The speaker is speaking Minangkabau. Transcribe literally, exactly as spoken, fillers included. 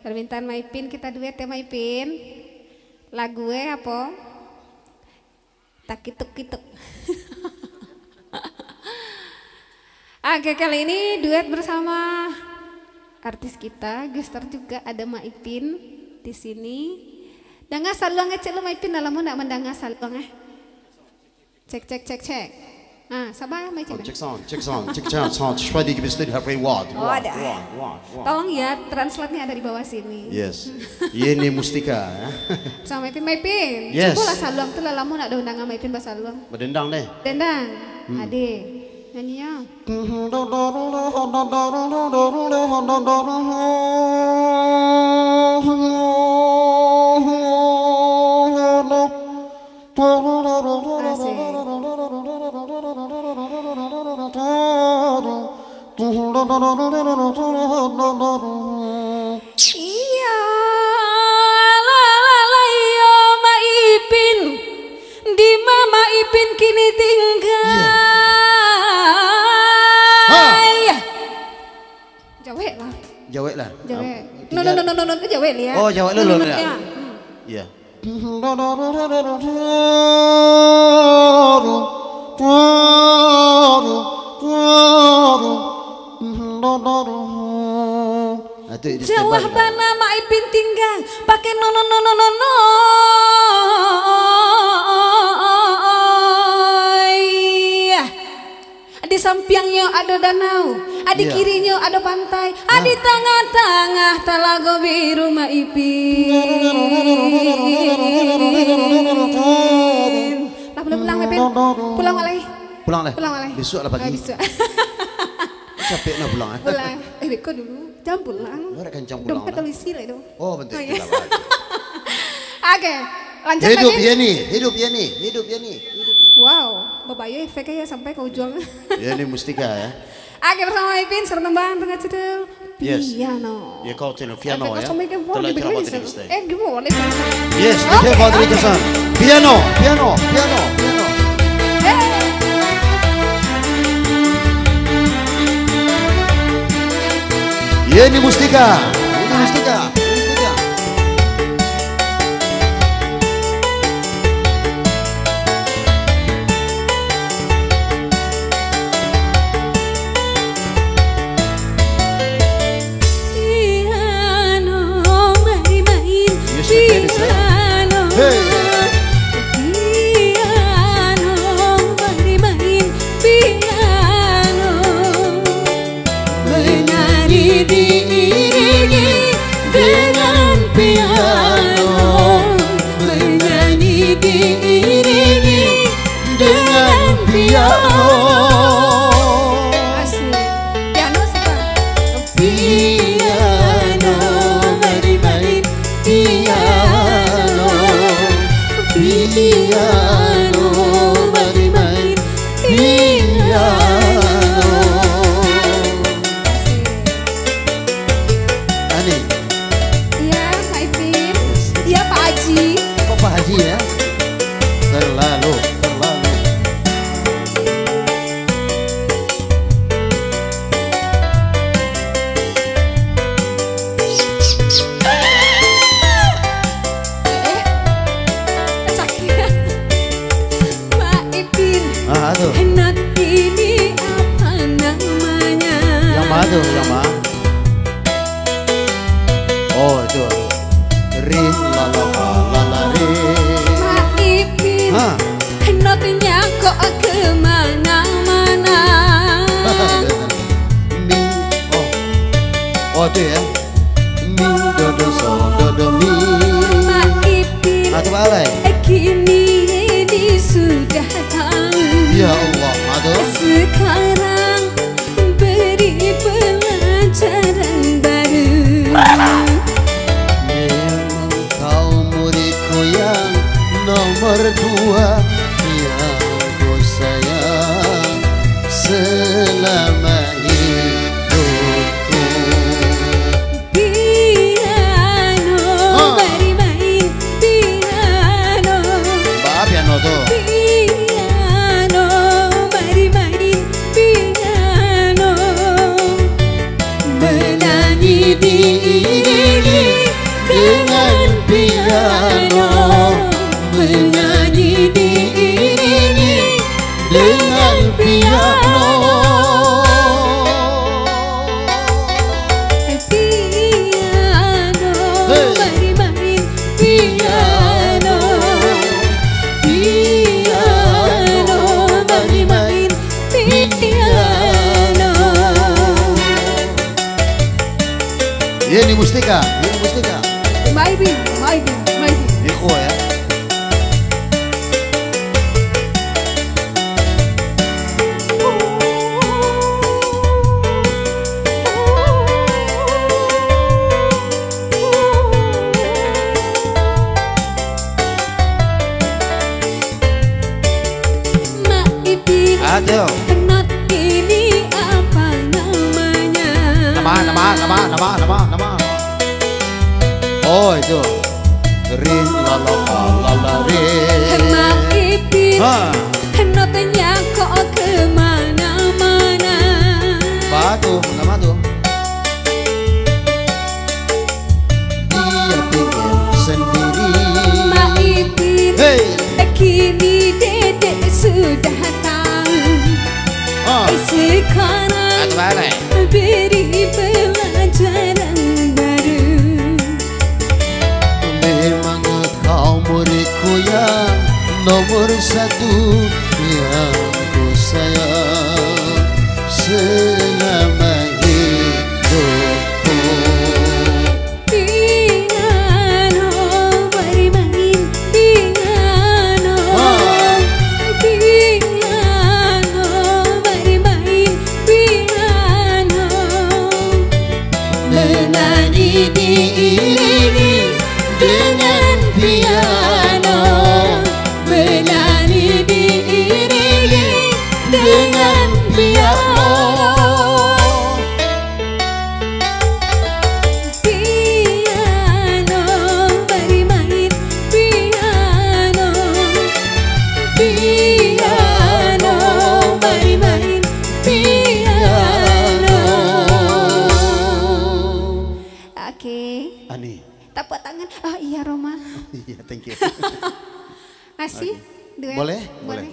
Permintaan Mak Ipin, kita duet ya, Mak Ipin. Lagu e apo? Takituk-kituk. Oke, kali ini duet bersama artis kita, gestar juga ada Mak Ipin di sini. Danga saluang ngecek lu, Mak Ipin, dah lamo ndak mandanga saluang, eh. Cek, cek, cek, cek. Ah, sabar, Mai, cek. Cek sound, cek sound, cek sound, sound. Tolong ya, translate-nya ada di bawah sini. Yes. Yeni Mustika, ya. Sama Maipin, Maipin. Yes. Cubolah saluang tu lah, lamo nak dendang Maipin basaluang. Badendang deh. Dendang. Hmm. Ade. Nyanyi ya. Asik. Iyo, lah, lah, lah, iyo, Mak Ipin. Di ma Mak Ipin kini tingga? Iyo. Ha. Jawek lah. Jawek lah. Jawek. Am, no, no, no, no, no, no, jawek lah ya. Oh, jawek lah, no, no, no, ya. Hmm. Iya. Nah, tu, di standby. Jauah bana Mak Ipin tingga, pakai no, no, no, no, no, no. Iya. Di sampiangnyo ado danau, di Iya. kirinyo ado pantai, Nah. di tangah-tangah talago biru Mak Ipin. Lah, pulang, pulang, Mak Ipin. Pulang, Mak Lai. Pulang lah. Pulang, Mak Lai. Besok lah pagi. Ah, besok. Capek nak pulang, eh. Pulang. Eh, beko dulu. Jangan pulang. Lu nak kancang pulang, Dompet lah. Terisi lah itu. Oh, bentar, Oh, iya. kita balik. Oke, lanjut Hidup lagi. Yeni, hidup Yeni, hidup Yeni, hidup Yeni. Wow, babayo efeknya ya sampai ke ujung. Yeni Mustika, ya. Oke, bersama Ipin, satu tembang dengan judul Yes. Piano. Ya, kau tu, piano, Efek ya. kosong mikrofon, Telah diberi terlambat lagi, sedikit. Ustaz. Eh, gimana? Yes, Oke, Michael Fadri oke. Kesan. Piano, piano, piano, piano. Hey. Yeni Mustika. Yeni Mustika. Yeni Mustika. Piano, mari main Yes, my baby, sir. piano. Hey. Piano, mari main piano. Menari diiringi dengan piano. Menyanyi diiringi dengan piano. Asik. Piano suka. Piano, mari main piano. Piano, mari main piano. Asik. Ani. Iya, Pak Ipin. Iya, Pak Haji. Kok Pak Haji, ya? Terlalu, terlalu. Eh, eh. Pecah. Mak Ipin. Ah, tu. Not ini apa namanya? Yang mana tu, yang mana? Oh, itu. Ri, la, la, fa, la, la, ri. Mak Ipin. Ha. Notnya kok kemana-mana? Mi, oh. Oh, tu ya. Mi, do, do, so, do, do, mi. Mak Ipin. Ah, tu baalai. Kini ini sudah tahu. Ya Allah, aduh. Sekarang beri pelajaran baru. Memang kau muridku yang nomor dua, yang ku sayang selama hidupku. Piano, Ha. mari main piano. Ba piano tu? Piano, mari main piano. Menyanyi diiringi piano, menyanyi diiringi dengan piano. Piano, hey, bari main piano. Piano, bari main piano. Yeni Mustika, Yeni Mustika. Maybe, maybe, maybe. Iko ya. Mak Ipin, aduh, not ini apa namanya? Nama, nama, nama, nama, nama, nama. Oh, itu. Rin, la, la, fa, la, la, rin. Mak Ipin, ha, notnya kok kemana-mana. Apa tu? Nama tu? Di hatinya sendiri. Mak Ipin, hei, kini dedek sudah tahu. Ah. Sekarang, ah, tu balik, beri pelajaran baru. Memang kau muridku yang nomor satu, yang ku sayang selama hidupku. Piano, bari main piano. Ha. Piano, bari main piano. Menyanyi diiringi dengan piano. Menyanyi diiringi dengan piano. Piano, bari main piano. Piano, bari main piano. Oke. Ani. Tepuk tangan. Oh, iya, Roma. Iya, thank you. Masih? Oke. Duet? Boleh? Boleh. Boleh.